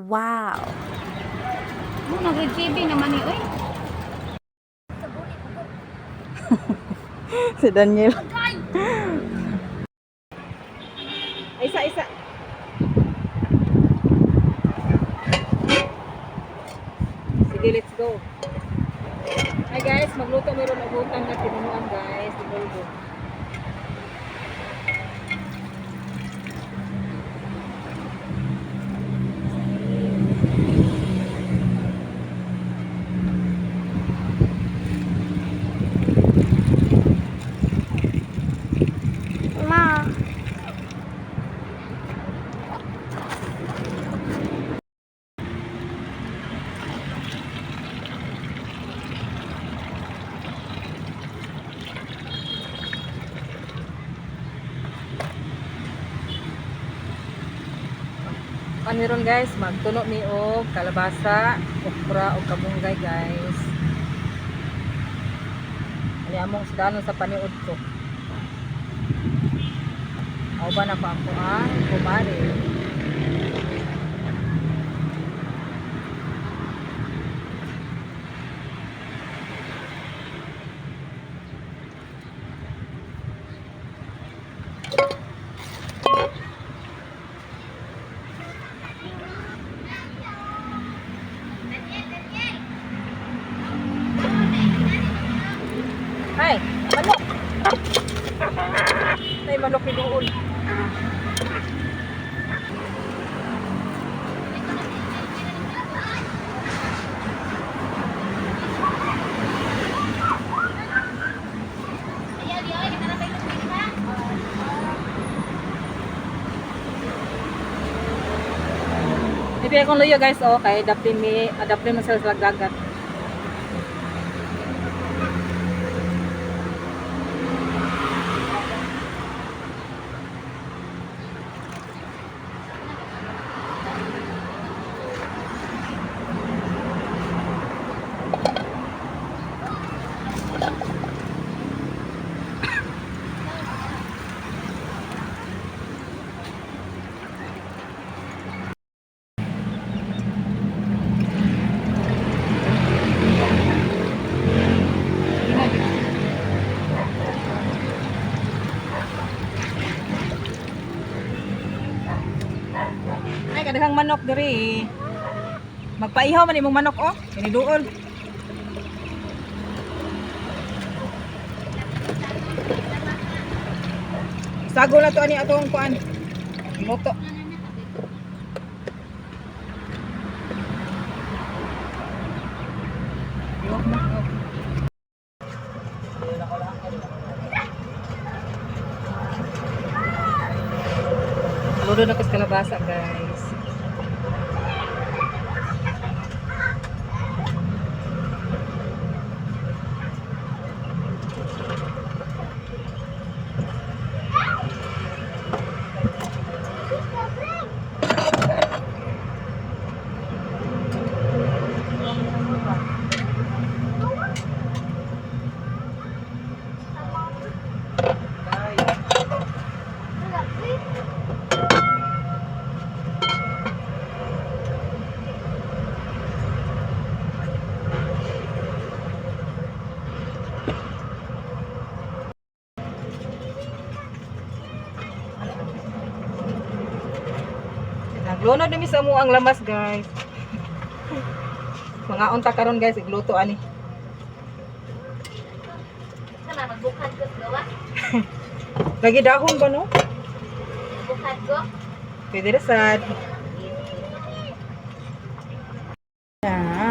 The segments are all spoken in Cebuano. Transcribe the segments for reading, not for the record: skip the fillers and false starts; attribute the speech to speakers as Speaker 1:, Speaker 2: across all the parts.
Speaker 1: Wow.
Speaker 2: Mo nag-receiving naman ni oy.
Speaker 3: Si Daniel. Isa, isa. Sige, let's go. Hi guys, magluto meron og utang na tinunuan, guys, tinulbo.
Speaker 1: Ma.
Speaker 3: Pan meron guys, magtuno mi og kalabasa, okra og kabunggay, guys. Ani among sudano sa paniud ko. Aw ba na pa ako ang kumare. Ay, manok. Ay, manok ni doon. Ito akong luyo, guys, oh, kay daplin mi, adaplin man sila sa dagat. Ay, kadaghang manok diri. Magpaihaw man imong manok oh. Kini duol. Sago na to ani atong kuan. Luto. Iwak na, iwak. Luto na kas kalabasa, guys. Naglunod na mi sa ang lamas, guys. Mga unta karon, guys, igluto ani.
Speaker 2: Sama magbukad ko sa gawa.
Speaker 3: Lagi dahon ba, no?
Speaker 2: Bukad ko.
Speaker 3: Pwede ra sad. Ah.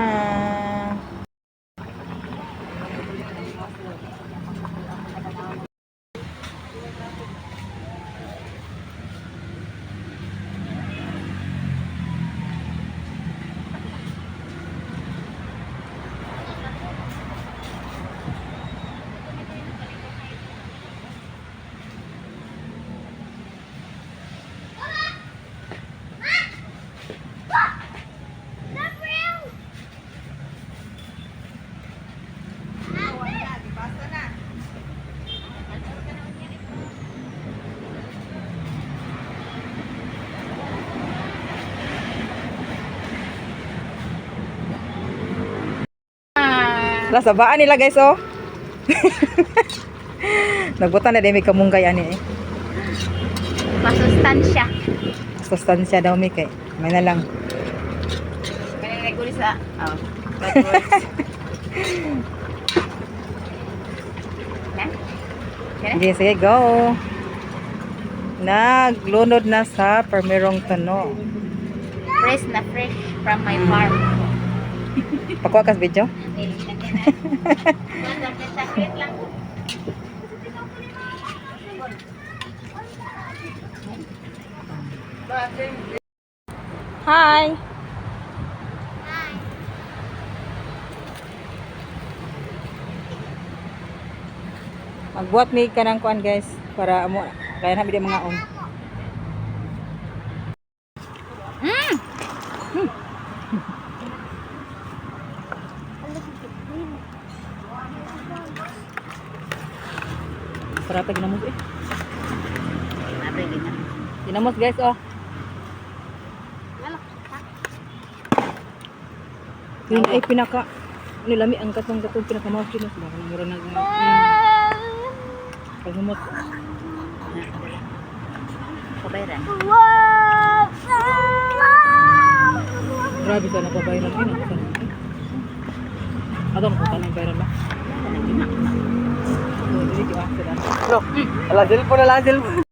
Speaker 3: Lasabaan nila, guys, oh. Nagbutan na din may kamunggay ani eh.
Speaker 2: Masustansya.
Speaker 3: Sustansya daw mi kay. May na lang.
Speaker 2: Kanina naguli sa... Oh. Bad words. Na? Kaya?
Speaker 3: Sige, sige, go. Naglunod na sa permerong tano.
Speaker 2: Fresh na fresh from my farm.
Speaker 3: Pakuha kas video?
Speaker 2: Sakit lang.
Speaker 3: Hi! Magbuhat mi kanang kuan, guys, para amo kaya na mga on. Para pa ginamos eh. Ginamos, guys, oh. Yun ay pinaka nilami ang katong katong pinakamahal sila sila kanang mura nag pagumot.
Speaker 2: Kabayran.
Speaker 3: Grabe sa napabayran ay nako. Ato ko tanong bayran ba? Oh, dili di ah sila.
Speaker 1: Ala, cellphone na lang, cellphone.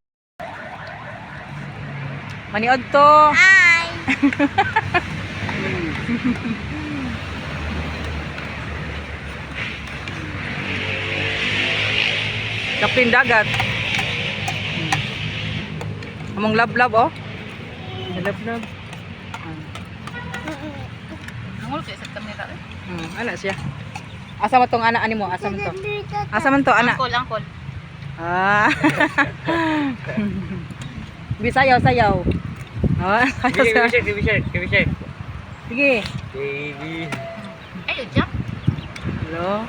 Speaker 3: Maniod to.
Speaker 2: Hi!
Speaker 3: Kapin dagat. Among lablab oh. Lablab.
Speaker 2: Angol kayo sa kamera. Eh.
Speaker 3: Ana siya. Asa man tong ana ani mo? Asa man to? Asa man to ana?
Speaker 2: Angkol, angkol.
Speaker 3: Ah. Bisayaw, sayaw. Ah, sayaw, sayaw.
Speaker 1: Baby shark, baby shark.
Speaker 3: Sige.
Speaker 1: Baby.
Speaker 2: Ay, jump.
Speaker 3: Hello.